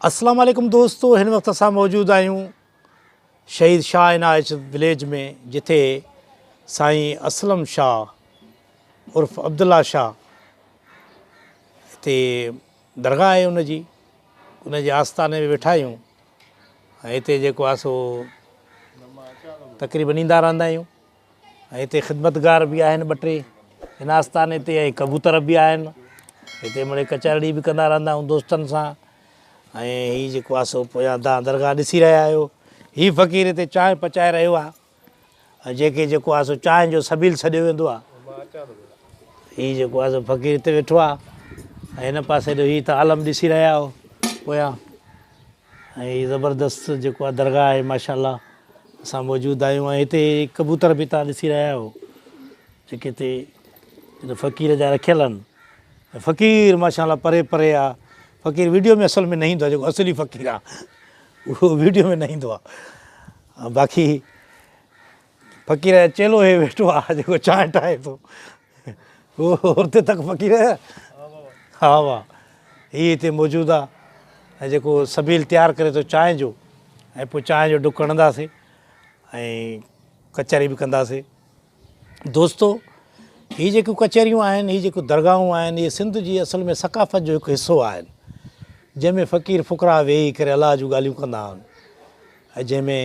اسلام عليڪم دوستو هن وقت اسان موجود آهيون شهيد شاهه عنايت وليج ۾ جتي سائين اسلم شاهه عرف عبدالله شاهه هتي درگاهه آهي ان جي ان جي آستاني ۾ ويٺا آهيون ۽ هتي جيڪو آهي سو تقريبن ايندا رهندا آهيون ۽ هتي خدمتگار به آهن ٻه ٽي هن آستاني تي ۽ ڪبوتر به آهن هتي مڙئي ڪچهرڙي به ڪندا رهندا آهيون دوستن سان ۽ هي جيڪو آهي سو پويان تان درگاهه ڏسي رهيا آهيو هي فقير هتي چانهه پچائي رهيو آهي ۽ جيڪي جيڪو آهي سو چانهه جو سبيل سڏيو ويندو آهي هي جيڪو آهي سو فقير هتي ويٺو آهي ۽ هن پاسي ڏيو هي ته عالم ڏسي رهيا آهيو پويان ۽ هي زبردست جيڪو آهي درگاهه آهي ماشاء الله اسان موجود آهيون ۽ هتي ڪبوتر به تان ڏسي رهيا آهيو جيڪي هتي هن فقير جا رکيل آهن ۽ فقير ماشاء الله پري پري آ فقير ويڊيو ۾ اصل ۾ نه ايندو آهي جيڪو اصلي فقير آ اهو ويڊيو ۾ نه ايندو آ باقي فقير جو چيلو هي ويٺو آ جيڪو چانهه ٺاهي ٿو هتي تڪ فقير ها وا هي هتي موجود آ ۽ جيڪو سبيل تيار ڪري ٿو چانهه جو ۽ پوء چانهه جو ڊڪ هڻنداسي ۽ ڪچهري به ڪنداسي دوستو هي جيڪيون ڪچهريون آهن هي جيڪيون درگاهون آهن اهي سنڌ جي اصل ۾ ثقافت جو هڪ حصو آهن جنهن ۾ فقير فقراء ويهي ڪري الله جون ڳالهيون ڪندا آهن ۽ جنهن ۾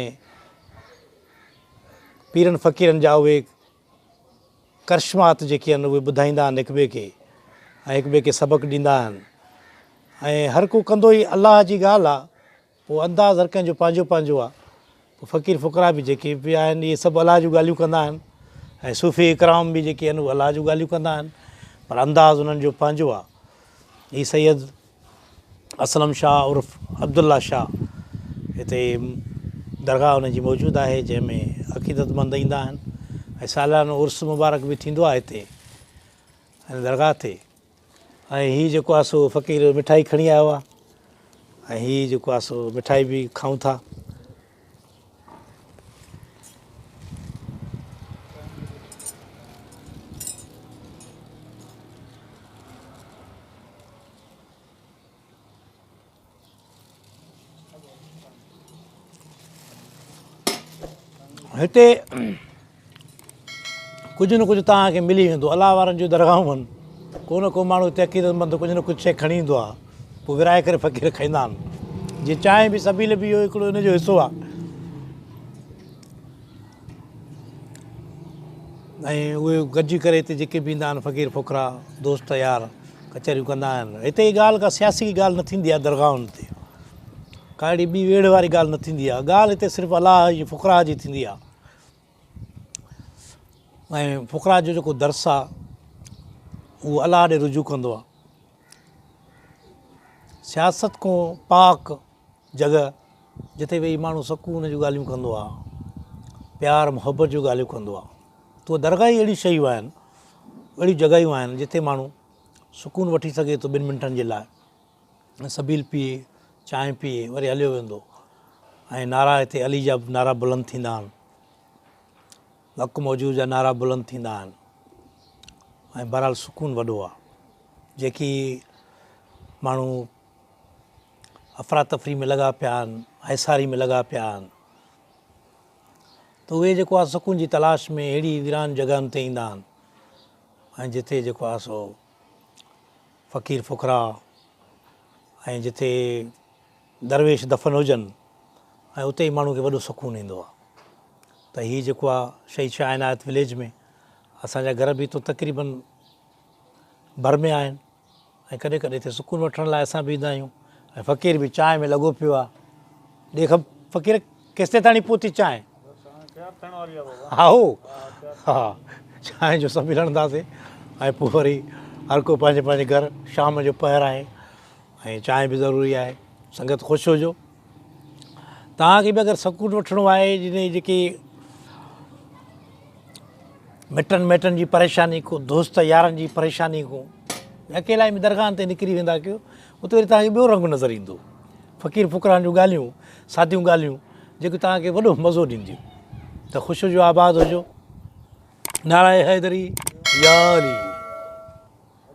پيرن فقيرن جا اهي ڪرشمات جيڪي آهن اهي ٻڌائيندا آهن هڪ ٻئي کي ۽ هڪ ٻئي کي سبق ڏيندا آهن ۽ هر ڪو ڪندو ئي الله جي ڳالهه آهي پوء انداز هر ڪنهن جو پنهنجو پنهنجو آهي پوء فقير فقراء به جيڪي به آهن اهي سڀ الله جون ڳالهيون ڪندا آهن ۽ صوفي اڪرام به جيڪي آهن اهي الله جون ڳالهيون ڪندا آهن پر انداز انهن جو پنهنجو آهي هي سيد اسلم شاهه عرف عبدالله شاهه هتي درگاهه ان جي موجود آهي جنهن ۾ عقيدتمند ايندا آهن ۽ ساليانو عرس مبارڪ به ٿيندو آهي هتي هن درگاهه تي ۽ هي جيڪو آهي سو فقير مٺائي کڻي آيو آهي ۽ هي جيڪو آهي سو مٺائي به کائون ٿا. هتي ڪجهه نه ڪجهه توهان کي ملي ويندو الله وارن جون درگاهون آهن ڪو نه ڪو ماڻهو هتي عقيدت مند ڪجهه نه ڪجهه شيء کڻي ايندو آهي پوء ورهائي ڪري فقير کائيندا آهن جيئن چانهه به سبيل به اهو هڪڙو ان جو حصو آهي ۽ اهي گڏجي ڪري هتي جيڪي به ايندا آهن فقير فقرا دوست يار ڪچهريون ڪندا آهن هتي ڳالهه ڪا سياسي ڳالهه نه ٿيندي آهي درگاهن تي ڪا اهڙي ٻي ويڙهه واري ڳالهه نه ٿيندي آهي ڳالهه هتي صرف الله جي فقرا جي ٿيندي آهي ۽ فقرا جو جيڪو درس آهي اهو الله ڏي رجوع ڪندو آهي سياست کان پاڪ جڳهه جتي ويهي ماڻهو سڪون جون ڳالهيون ڪندو آهي پيار محبت جون ڳالهيون ڪندو آهي تو درگاهه ئي اهڙيون شيون آهن اهڙيون جڳهيون آهن جتي ماڻهو سڪون وٺي سگهي ٿو ٻن منٽن جي لاء سبيل پيئي چانهه پيئي وري هليو ويندو ۽ نعرا هتي علي جا نعرا بلند ٿيندا آهن حق موجود جا نعرا بلند ٿيندا آهن ۽ بهرحال سڪون وڏو آهي جيڪي ماڻهو افراتفري ۾ لڳا پيا آهن، هيساري ۾ لڳا پيا آهن ته اهي جيڪو آهي سڪون جي تلاش ۾ اهڙي ويران جڳهن تي ايندا آهن ۽ جتي جيڪو آهي سو فقير فقراء ۽ جتي درويش دفن هجن ۽ اتي ئي ماڻهو کي وڏو سڪون ايندو آهي ته هي جيڪو آهي شهيد شاهه عنايت وليج ۾ اسان جا گهر به تو تقريبن ڀر ۾ آهن ۽ ڪڏهن ڪڏهن هتي سڪون وٺڻ لاء اسان به ايندا آهيون ۽ فقير به چانهه ۾ لڳو پيو آهي ڏي خبر فقير ڪيستي تاڻي پهتي چانهه هائو ها چانهه جو سڀ ملنداسين ۽ پوء وري هر ڪو پنهنجي پنهنجي گهر شام جو پهر آهي ۽ چانهه به ضروري آهي سنگت خوش هجو توهان کي به اگر سڪون وٺڻو آهي جنهن جيڪي مٽن مائٽن جي پريشاني کو دوست يارن جي پريشاني کو اڪيلائي ۾ درگاهن تي نڪري ويندا ڪيو اتي وري توهان کي ٻيو رنگ نظر ايندو فقير فقران جون ڳالهيون ساديون ڳالهيون جيڪي توهان کي وڏو مزو ڏينديون ته خوش هجو آباد هجو نعره حيدري يا علي.